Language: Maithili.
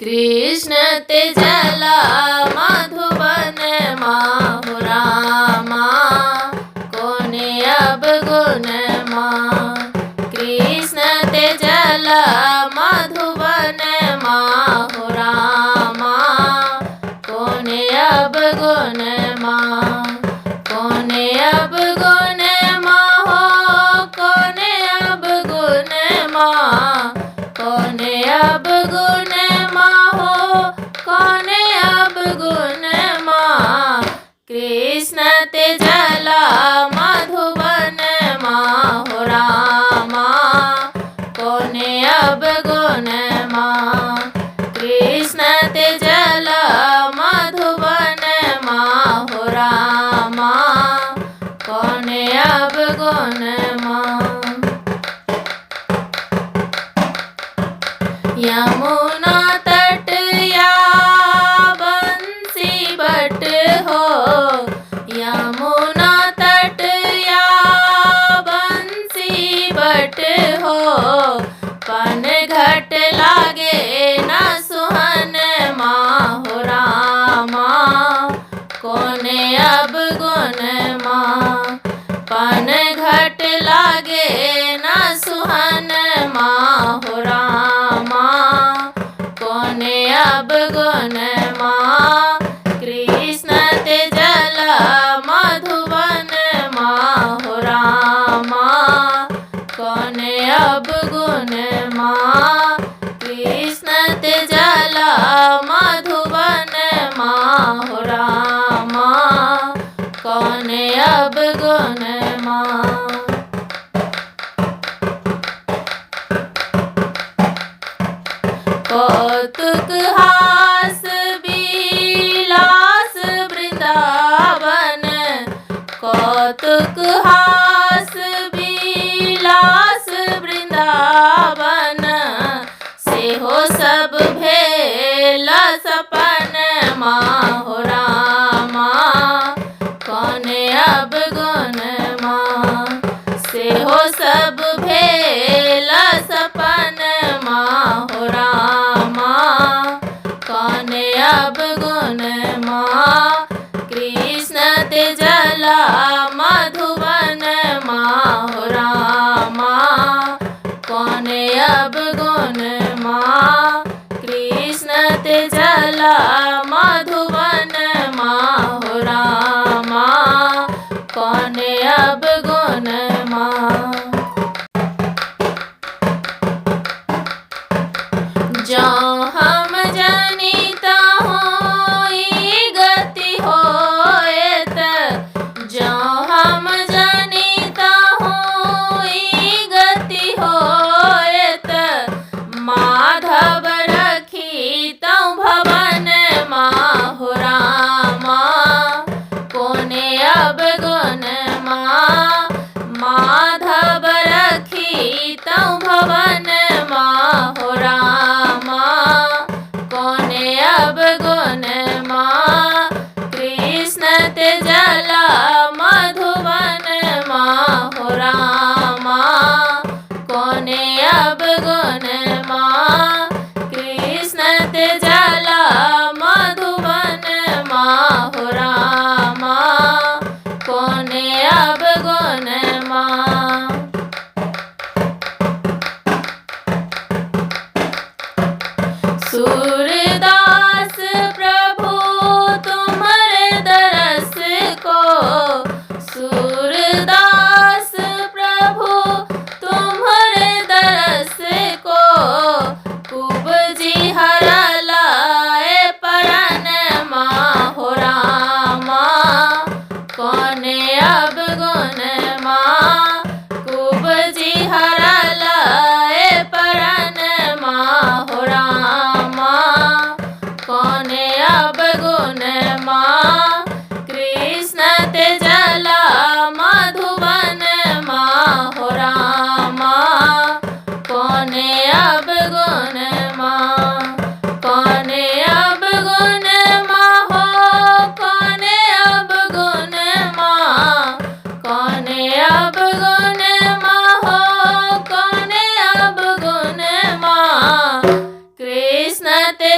कृष्ण ते जला मधुबन माहु रामा, कोने अब गुण माँ। कृष्ण ते जला मधुबन माहु रामा, कोने अब गुण माँ। कोने अब गुण माहो, कोने अब गुण माँ। कोने अब गुण माहो, कोने अब गुण माँ। कृष्ण ते जला मधुबन माहो रामा, कोने अब गुण माँ। कृष्ण ते जला मधुबन माहो रामा, कोने अब गुण माँ। यमुना तट या बंसी बट हो, यमुना तट या बंसी बट हो। पन घट लागे न सुहन माहो रामा, कोने अब गुण माँ। पन घट लागे न सुहन माहो रामा, कोने अब गुण माँ। कृष्ण ते जला मधुबन माहो रामा, कोने अब गुण माँ। कृष्ण ते जला मधुबन माहो रामा, कोने अब गुण माँ। कौतुक हास बिलास वृंदावन, कौतुक हास बिलास वृंदावन। सेहो सब भेल सपन माहो रामा, कोने अब गुण माँ। सेहो सब भेल सपन माहो रामा, कोने अब गुण माँ। कृष्ण ते जला मधुबन माहो रामा, कोने अब गुण माँ। कृष्ण ते जला मधुबन माहो रामा, कोने अब गुण माँ। जौं हम जनिता ई गति होएत, जौं हम जनिता ई गति होएत। माधव रखितौं भवन माहो रामा, कोने अब गुण माँ। माधव रखितौं भवन माहो रामा, कोने अब गुण माँ। कृष्ण ते जला मधुबन माहो रामा, कोने अब गुण माँ। कृष्ण ते जला मधुबन माहो रामा, कोने अब गुण माँ। सूरदास प्रभु तुम्हारे दरस को, सूरदास प्रभु तुम्हारे दरस को। कुबजी हरलाए परन माहो रामा, कोने अब गुण माँ। कुबजी हरलाए परन माहो रामा, कोने अब गुण माँ। कृष्ण ते जला मधुबन माहो रामा, कोने अब गुण माँ। कोने अब गुण माहो, कोने अब गुण माँ। कोने अब गुण माहो, कोने अब गुण माँ। कृष्ण ते